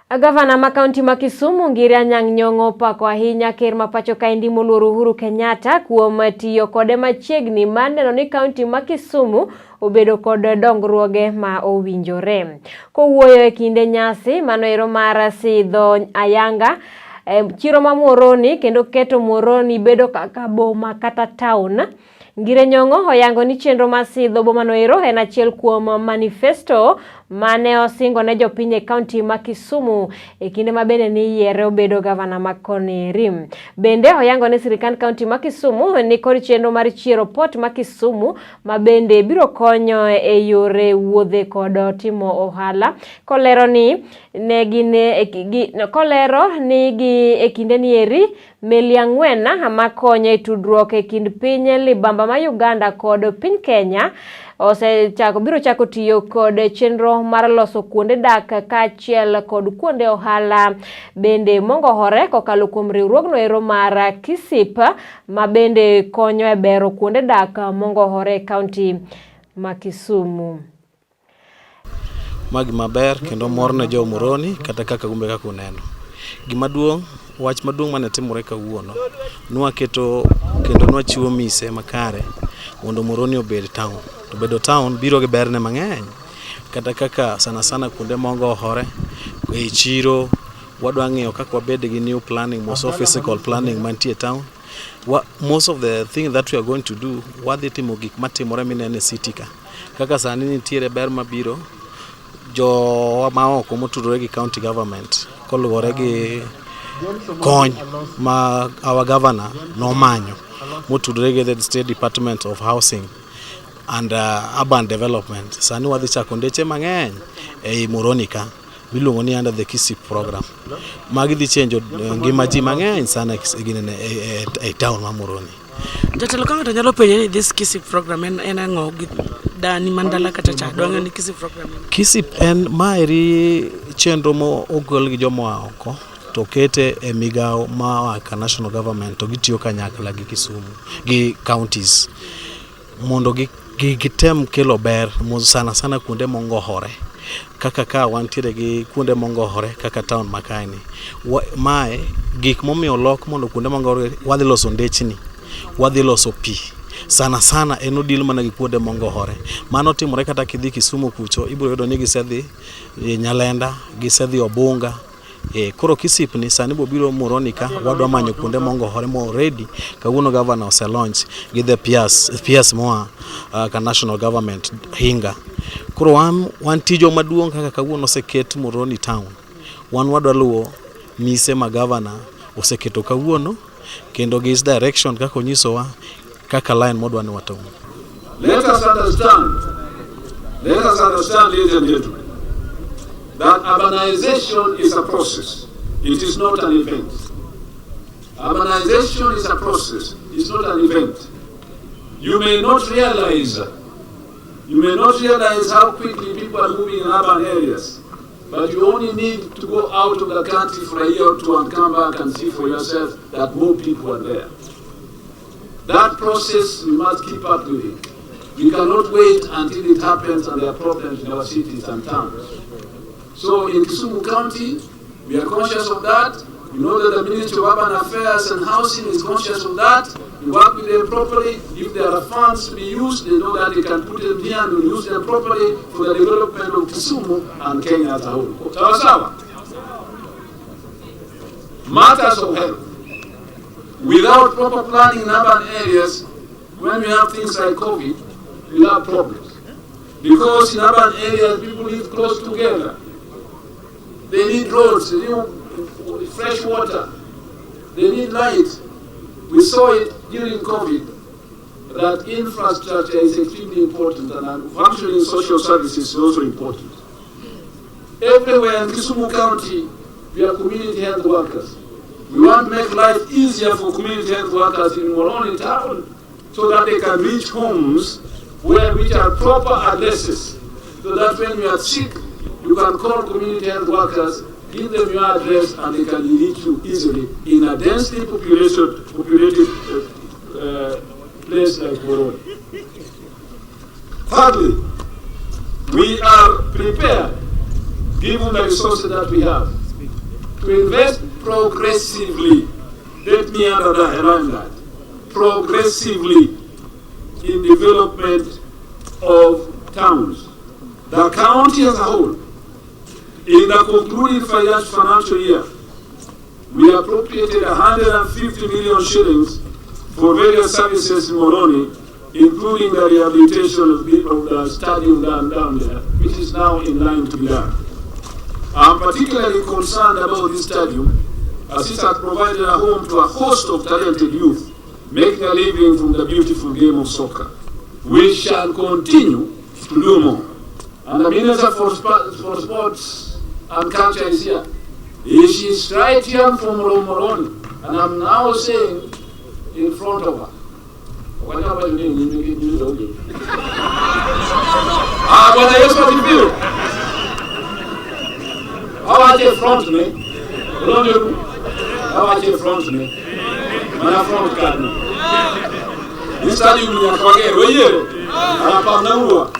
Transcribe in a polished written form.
Gavana ma kaunti ma Kisumu Ngire Anyang' Nyong'o opako ahinya ker ma pacho kaendi moluor Uhuru Kenyatta kuom tiyo kode machiegni mar neno ni kaunti ma Kisumu obedo kod dongruoge ma owinjore. Kowuoyo e kinde nyasi mano ero mar sidho ayanga chiro ma Muhoroni kendo keto Muhoroni bedo kaka boma kata town, Ngire Nyong'o oyango ni chenro mar sidho bomano ero en achiel kuom manifesto mane osingo ne jopiny e kaunti ma Kisumu e kinde ma bende niyiere obedo gavana ma konieri. Bende oyango ni sirikand kaunti ma Kisumu ni kod chenro mar chiero port ma Kisumu ma bende biro konyo e yore wuodhe kod timo ohala, kolero ni ne gin kolero ni gi e kinde ni eri meli ang'wen makonyo e tudruok e kind piny libamba ma Uganda kod piny Kenya osechako biro chako tiyo kod chenro mar loso kuonde dak kaachiel kod kuonde ohala bende mongohore kokalo kuom riwruogno ero mar KISIP ma bende konyo e bero kuonde dak mongohore e kaunti ma Kisumu. Ma gima ber kendo mor ne jo Muhoroni kata kaka umbe kaka uneno. Gima duong', wach maduong' mane timore kawuono, nwaketo kendo nwachiwo mise makare mondo Muhoroni obed town. To bedo town biro gi berne mang'eny. Kata kaka sana sana kuonde mongohore, ei chiro, wadwa ng'iyo kaka wabed gi new planning, most of physical planning mantie e town. Most of the thing that we are going to do, wadhi timo gik matimore mineno e city ka. Kaka sani nitiere ber mabiro, jowa maoko motudore gi county government koluwore gi kony ma our governor nomanyo motudore gi the State Department of Housing and Urban Development. Sani wadhi chako ndeche mang'eny ei Muhoroni ka miluongo ni under the KISIP program. Magi dhi chenjo ngima ji mang'eny sana e town ma Muhoroni. Jatelo, ka ng'ato nyalo penje ni this KISIP program en ang'o, gi dani mandala kata cha dwang'e ni KISIP program en KISIP en maeri chenro mo ogol gi joma oa oko to kete e migawo ma oa ka national government to gitiyo kanyakla gi Kisumu gi counties mondo gitem kelo ber sana sana kuonde mongohore kaka ka wantiere gi kuonde mongohore kaka town ma kae ni. Mae gik momiyo lok mondo kuonde mongohore, wadhi loso ndechni, wadhi loso pi, sana sana en odil mana gi kuonde mongohore. Mano timore kata kidhi Kisumu kucho, ibiro yudo ni gisedhi Nyalenda, gisedhi Obunga. Koro KISIP ni sani bobiro Muhoroni ka, wadwa manyo kuonde mongohore mo already kawuono governor ose launch gi the PS moa ka national government Hinga. Koro wan tijwa maduong' kaka kawuono oseket Muhoroni town, wan wadwa luwo mise ma governor oseketo kawuono kendo gi his direction kaka onyisowa kaka line modwa ni watum. Let us understand, ladies and gentlemen, that urbanization is a process. It is not an event. Urbanization is a process. It's not an event. You may not realize how quickly people are moving in urban areas, but you only need to go out of the country for a year or two and come back and see for yourself that more people are there. That process, we must keep up with it. We cannot wait until it happens and there are problems in our cities and towns. So in Kisumu County, we are conscious of that. We know that the Ministry of Urban Affairs and Housing is conscious of that. We work with them properly. If there are funds to be used, they know that they can put them here and we'll use them properly for the development of Kisumu and Kenya as a whole. Sawa sawa. Matters of health. Without proper planning in urban areas, when we have things like COVID, we'll have problems. Because in urban areas, people live close together. They need roads, they need fresh water, they need light. We saw it during COVID, that infrastructure is extremely important and functioning social services is also important. Everywhere in Kisumu County, we have community health workers. We want to make life easier for community health workers in Muhoroni town so that they can reach homes which are proper addresses, so that when you are sick, you can call community health workers, give them your address, and they can reach you easily in a densely populated place like Muhoroni. Thirdly, we are prepared Given the resources that we have, to invest progressively, let me underline that, progressively in development of towns. The county as a whole, in the concluding financial year, we appropriated 150 million shillings for various services in Muhoroni, including the rehabilitation of the stadium down there, which is now in line to be done. I'm particularly concerned about this stadium, as it has provided a home to a host of talented youth, making a living from the beautiful game of soccer. We shall continue to do more. And the Minister for Sports and Culture is here. She is right here from Muhoroni, and I'm now saying in front of her. Wanyama ni. Ah, Bwana Yesu asifiwe. Awache front ne. Unajua awache front ne. Mana front kadno. Ni stadium ni nyaka wager oyiero. Anapamna urwa.